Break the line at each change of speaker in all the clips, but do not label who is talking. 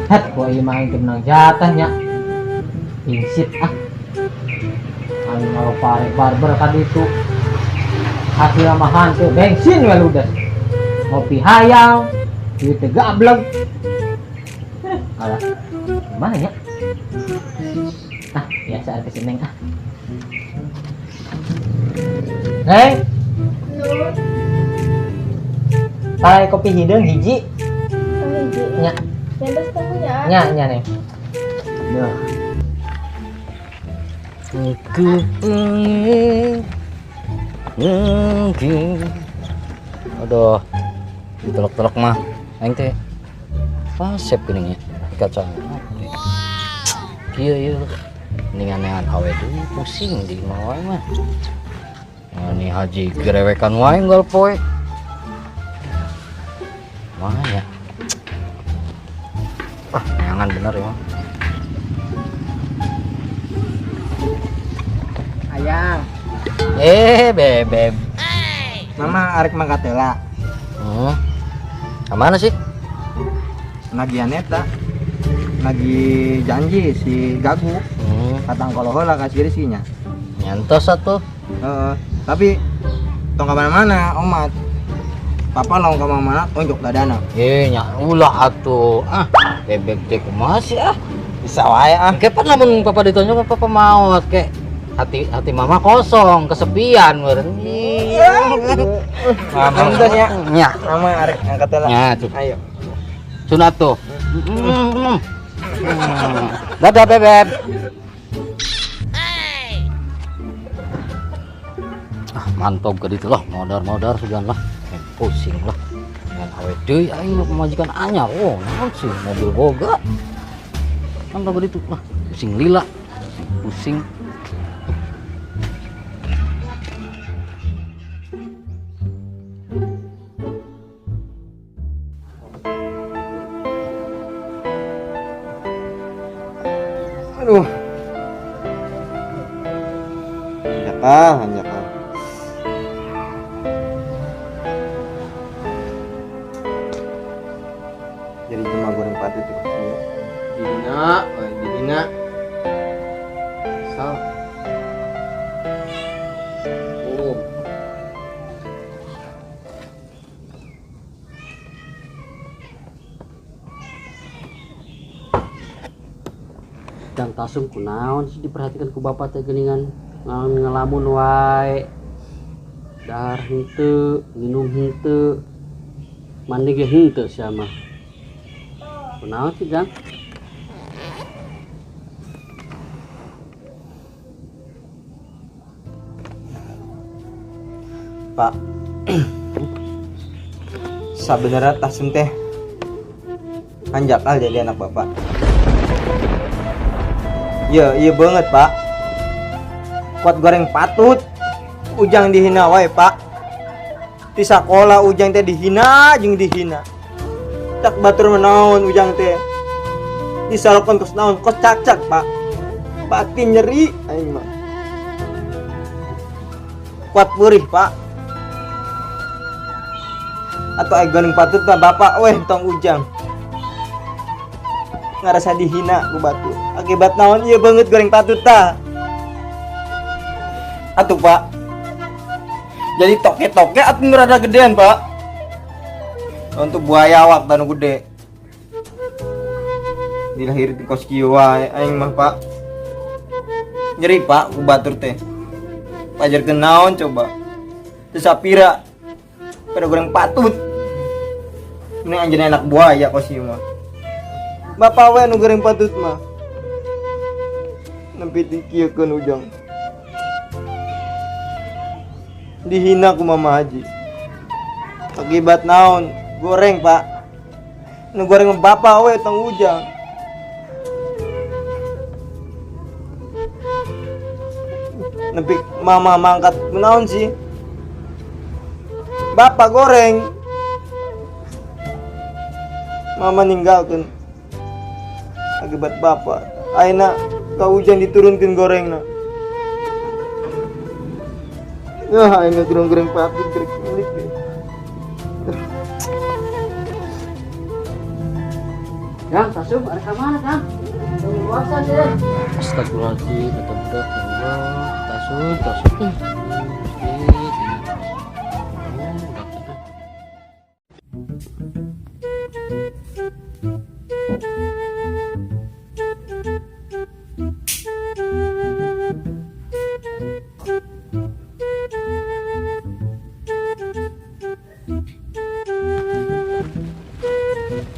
Het, ku ieu mah aing teu menang jatah nya. Insit ah. Aing pare barber ka ditu. Hasil mah hanteu bensin we ludes. Ngopi hayang, duit teh gablek. Alah, gimana ya? Ah, biasa ada si Neng ah. Neng. Parai kopi hideung hiji.
Oh, hiji.
Nya.
Bebas tunggunya.
Nya, nya Neng. Duh. Aku ingin.
Aduh, ditelok-telok mah. Aing teh pasep geuning nya kaca. Kieu ieu. Mendingan neangan awe deui pusing di imah wae mah. Nah, nih haji gerewekan wae unggal poe. Mana ya? Ah, neangan bener ya.
Ayang.
Bebeb.
Mama arek mangkat heula.
Kemana sih?
Nagihan eta. Lagi janji si Gagu. Katang kalau heula ka si Rizky-nya.
Nyantos atuh.
Heeh. Tapi tong ka mana-mana, omat. Papa laung ka mana-mana tonjok dadana.
Nya ulah atuh. Ah, bebek teh kumaha sih ah?
Bisa wae ah.
Kapan lamun papa ditonjok papa maot ke hati mama kosong, kesepian meureun.
Mama geus nya.
Nya.
Mama arek angkat heula.
Nya, tuh.
Ayo.
Sunat tuh. Dadah bebek. Ah, mantap ke ditu lah, modar-modar sugan lah. Pusing lah. Dengan awe deui aing nu pamajikan anyar. Oh, naon sih mobil boga. Mantap ke ditu lah, pusing lila. Pusing.
Aduh. Hanjakal, hanjakal. Jadi cuma goreng patut itu kecil.
Dihina, oh, dihina. Sal. Oh.
Dan tasung kunaon sih diperhatikan ku bapak teh geuningan ngelamun wae. Dahar henteu, minum henteu, mandi ge henteu sia mah. Kunaon sih, Jang?
Pak, sabenerna tasung teh hanjakal jadi anak bapak. Iya, iya banget, Pak. Kuat goreng patut. Ujang dihina wae, Pak. Di sekolah Ujang teh dihina jeung dihina. Tak batur menaon Ujang teh. Disalokon kos naon, kos cacak, Pak. Batin nyeri aing mah. Kuat purih, Pak. Atau aing goreng patut mah bapak weh tong Ujang. Ngarasa dihina ku batu. Akibat naon ieu banget goreng patut tah. Atuh, Pak. Jadi toke-toke atuh nu rada gedean, Pak. Untuk buaya awak tanu gede. Dilahir di kos kieu wae aing mah, Pak. Nyeri, Pak, ku batur teh. Pajarkeun naon coba. Teu sapira. Pada goreng patut. Ini anjeunna anak buaya kos ieu mah. Bapak we nu goreng patut mah. Nempi dikieukeun Ujang. Dihina ku Mama Haji. Akibat naon? Goreng, Pak. Nu goreng mah bapak we tong Ujang. Nempi mama mangkat naon sih? Bapak goreng. Mama ninggalkeun. Akibat bapak. Ayeuna ka Ujang diturunkeun gorengna. Yah, ayeuna goreng-goreng patut gerek milik.
Kang, Tasum, ada ka mana, Kang? Puasa deh. Astagfirullahaladzim, kata budak, ya Allah. Tasum, Tasum.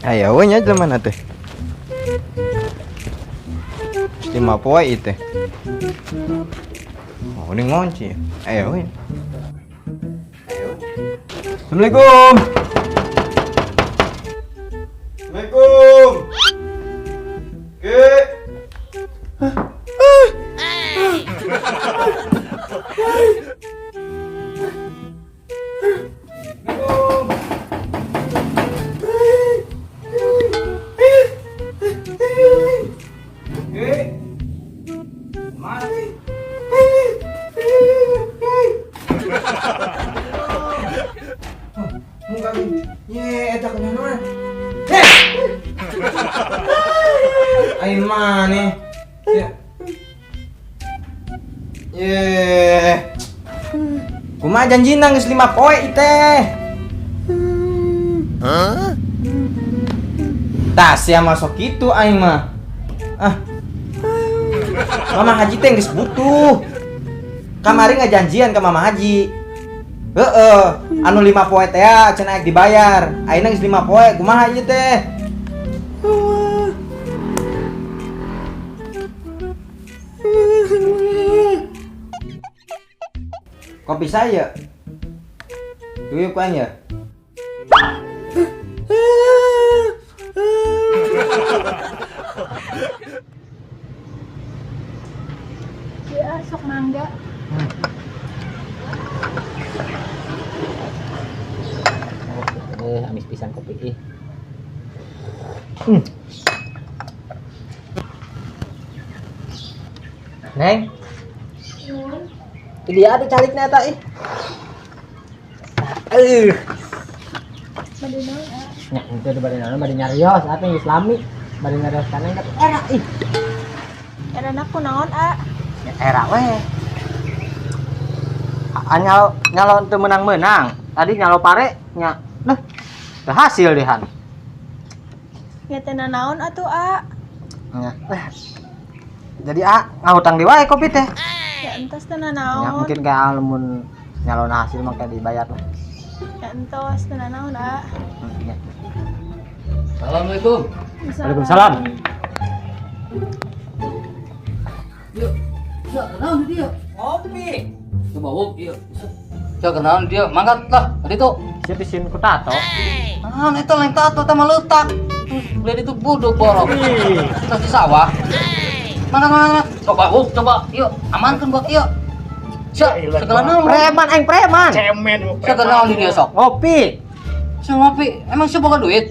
Aya we nya jelema teh. Lima poe ieu teh. Oh, ini ngunci. Ayo we. Ayo. Assalamualaikum. Assalamualaikum. Ke. Kumaha janjina geus 5 poe teh. Hah? Tah sia masuk kitu aing mah. Ah. Mama Haji teh geus butuh. Kamari ngajanjian ka Mama Haji. Heeh, anu 5 poe teh cenah dibayar. Ayeuna geus 5 poe, kumaha ieu teh? Kopi saya. Duit kan ya?
Ya, sok mangga.
Amis pisan kopi ih. Neng. Dia ada calikna eta ih.
Bade naon?
Nya henteu bade naon, bade nyarios apa yang Islami. Bade nyarios ka neng tapi era ih.
Era ku naon, A?
Ya era we. A nyalo nyalo teu menang-menang. Tadi nyalo pare nya. Nah, berhasil dehan.
Nya teh naon atuh, A?
Nya. Jadi A ngahutang di wae kopi teh.
Ya entos teh naon.
Ya mungkin kayak lamun nyalon hasil mah kayak dibayar lah.
Ya entos teh naon, A.
Ya.
Assalamualaikum.
Waalaikumsalam.
Yuk, ya kenal dia.
Ngopi.
Coba wuk, yuk. Ya kenal dia, mangkat lah tadi tuh.
Siap isin ku tato.
Ah, itu lain tato teh mah leutak. Beli itu buduk borok. Terus di sawah. Mangkat, mangkat. Coba wuk, coba. Yuk, amankan buat yuk. Siap, segala naon.
Preman aing preman.
Cemen.
Segala naon di dia sok.
Ngopi.
Siap ngopi. Emang siap boga duit?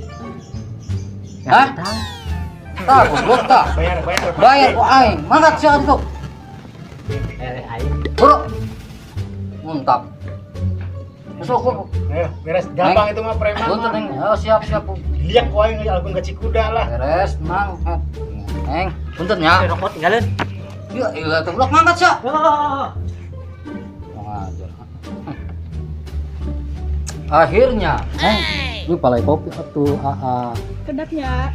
Hah? Tah, goblok tah.
Bayar, bayar.
Bayar ku aing. Mangkat siap itu.
Aing.
Bro. Mantap. Masuk kok.
Ayo, beres. Gampang itu mah preman.
Punten, Neng. Oh, siap, siap.
Lihat ku aing album gaji kuda lah.
Beres, mang. Neng, punten ya.
Rokok tinggalin.
Ya, ilah tuh blok mangkat siap. Ngajar. Akhirnya, Neng, lu palai kopi atuh, aa.
Kedapnya.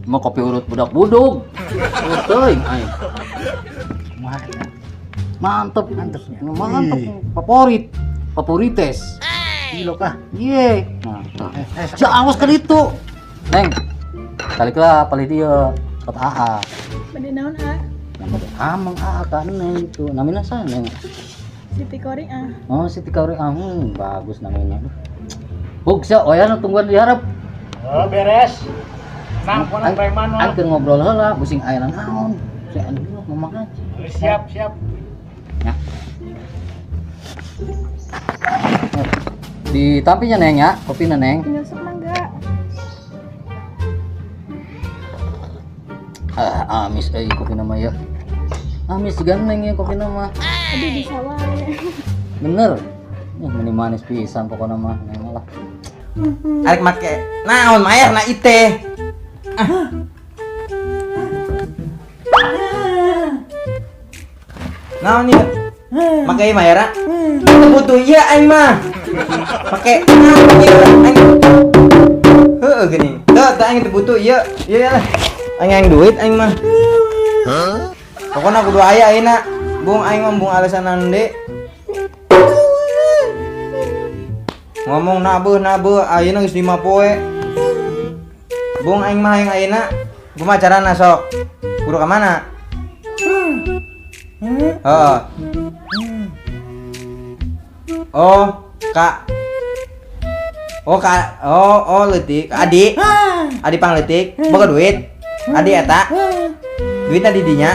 Mau kopi urut budak budug. Urut teuing aing. Mantep, mantep, mantep. Favorit, favorites.
Gila kah?
Iya. Mantap. Ja awas ke ditu. Neng, taliklah palih dieu ke AA.
Bade naon, A?
Yang bade ameng AA ka Neng gitu. Namina saha, Neng?
Siti Koring, ah.
Oh, Siti Koring. Ah, bagus namanya. Buk sia oyan tungguan diharap.
Oh, beres. Nang pona preman mah.
Aing keur ngobrol heula, pusing aya naon. Si anu ngomong aja.
Siap, siap.
Ya. Ditampinya Neng ya, kopina Neng.
Tinggal sok mangga.
Ah, amis euy kopina mah ya. Amis juga Neng ya kopina mah.
Aduh bisa wae.
Bener. Nih meni manis pisan pokona mah Neng lah.
Arek make naon mayar na ite. Ah. Naon ieu? Make mayar? Teu butuh ieu aing mah. Make naon ieu aing. Heueuh geuning. Teu teu aing teu butuh ieu. Ieu lah. Aing aing duit aing mah. Pokona kudu aya ayeuna. Bung aing mah bung alasan deui. Ngomong nabeuh nabeuh ayeuna geus 5 poe. Bung aing mah hayang ayeuna. Kumaha carana sok? Kudu ka mana? Heeh. Oh, Kak. Oh, Kak. Oh, oh leutik. Adi. Adi pangleutik. Boga duit. Adi eta. Duitna di dinya.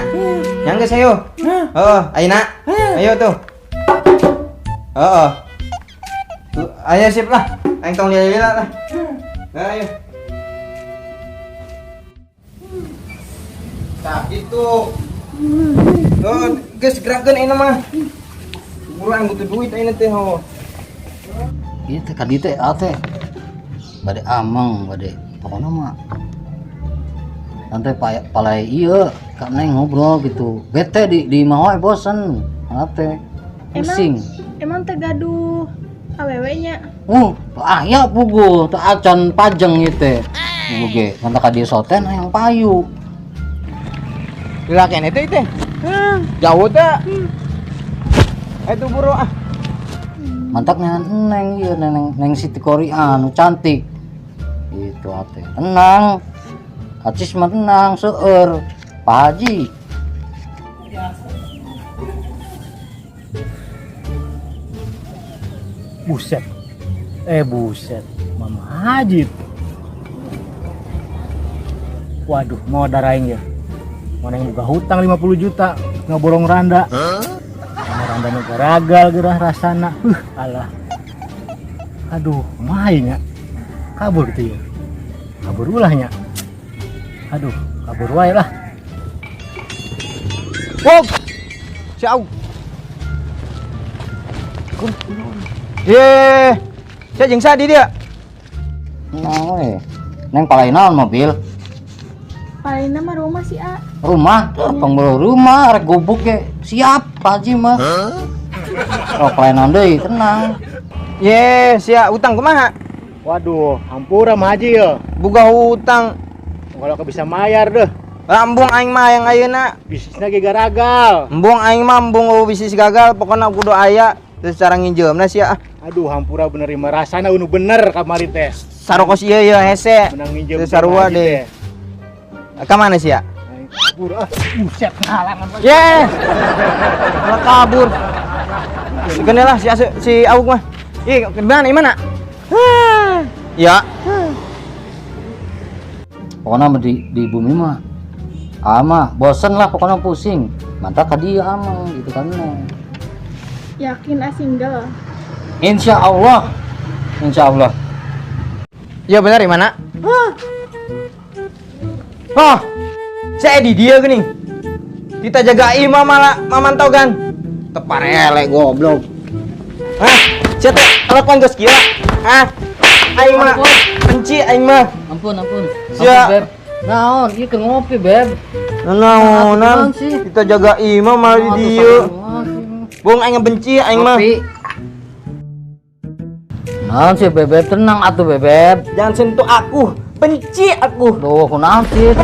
Yang geus ayo. Heeh, ayeuna. Ayo tuh. Heeh. Tuh, ayo sip lah. Aing tong lila-lila lah. Nah, ayo. Tah gitu. Tuh, geus gerakkeun ayeuna mah. Buru aing butuh duit ayeuna teh ho.
Ieu teh ka dieu teh teh. Bade ameng, bade pokona mah. Nanti palai ieu ka neng ngobrol gitu. Bete di imah wae bosen. Teh pusing.
Emang teu gaduh awewe nya?
Aya puguh, teu acan pajeng ieu teh. Puguh ge, mantap ka dieu soten hayang payu.
Lila keneh teh teh. Jauh teh. Itu buru ah.
Mantap neng neng ieu neng neng Siti Korea nu cantik. Itu ate. Tenang. Acis mah tenang seueur. Pak Haji.
Buset. Buset. Mama Haji. Waduh, mau daraing ya. Mana yang buka hutang 50 juta ngeborong randa. Sama randa nu garagal gerah rasana. Alah. Aduh, kumaha nya? Kabur gitu ya. Kabur ulahnya. Aduh, kabur wae lah.
Wow. Si Aug. Ye, saya jeung sadi dia.
Nah, we. Neng palai naon mobil?
Palingna mah rumah sih, A.
Rumah? Tong beuh rumah rek gubuk ge. Siap, Pak Haji mah. Oh, palai naon deui, tenang.
Ye, sia utang kumaha?
Waduh, hampura mah Haji ye.
Boga hutang.
Kalau ke bisa mayar deh.
Lambung aing mah yang ayeuna.
Bisnisna ge garagal.
Embung aing mah embung eueuh bisnis gagal, pokona kudu aya. Terus cara nginjeumna sia ah.
Aduh, hampura bener ieu mah rasana unu bener kamari teh.
Sarokos ieu ye hese.
Menang nginjeum
Terus sarua
teh,
deh.
teh.
Ka mana sia?
Kabur ah. Buset halangan.
Ye. Malah kabur. Gede lah si Aug mah. Ih, ke mana? Mana? Ya.
Pokoknya mah di bumi mah ama bosen lah pokoknya pusing. Mantap ka dieu ama gitu kan.
Yakin ah single?
Insya Allah. Insya Allah.
Ya benar di mana? Oh, saya di dia gini. Kita jaga imam malah mamantau kan. Teparele goblok. Hah? Saya teh lakukan geus kieu. Hah? Aing mah benci aing mah.
Ampun, ampun.
Sia.
Ampun, Beb. Naon, ieu keur ngopi, Beb.
Naon,
Naon sih?
Kita jaga imam malah di dieu. Bung aing benci aing mah.
Ngopi. Naon sih, Bebeb? Tenang atuh, Bebeb.
Jangan sentuh aku. Benci aku.
Duh, kunaon sih?